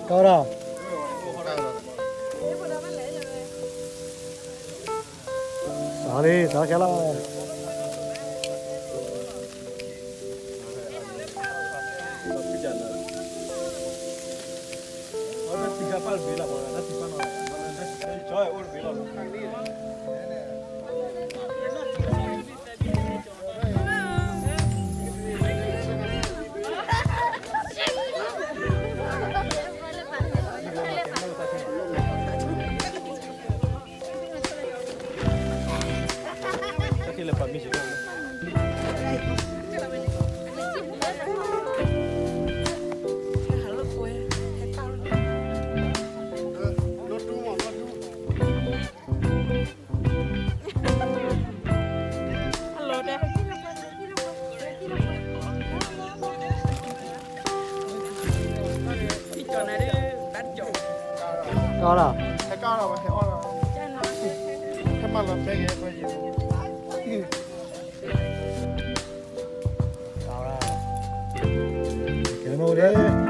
ကီဒီး, စးလံ စးခဲလီၤ. ကီလီၤ, ဟဲကီလီၤ, ဟဲမၤလီၤဖဲကဲ, ကဲမ့ၢ်ဝ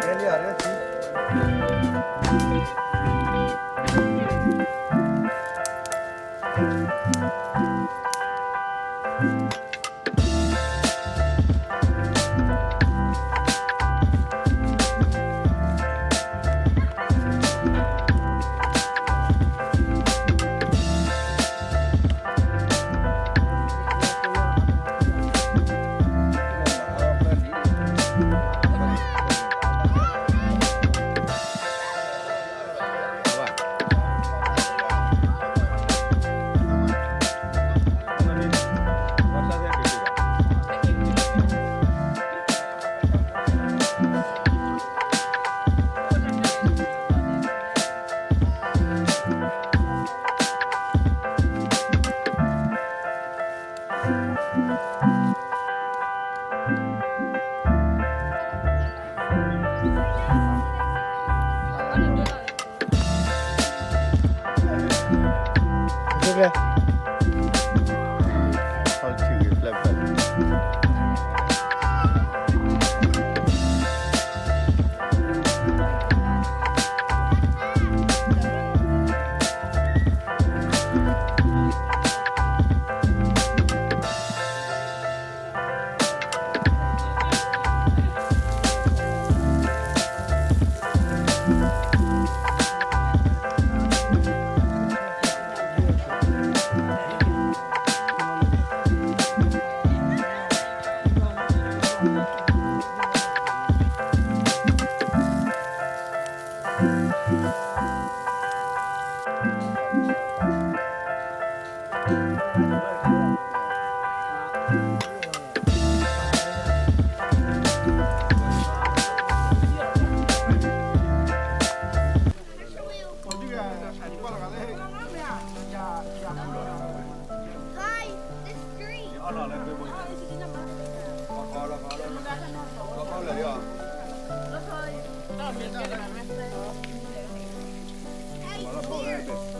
ဲဒၣ်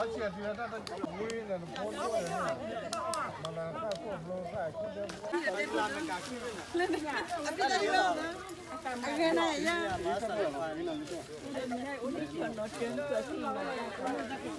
အဂ့ၤနၤယၤ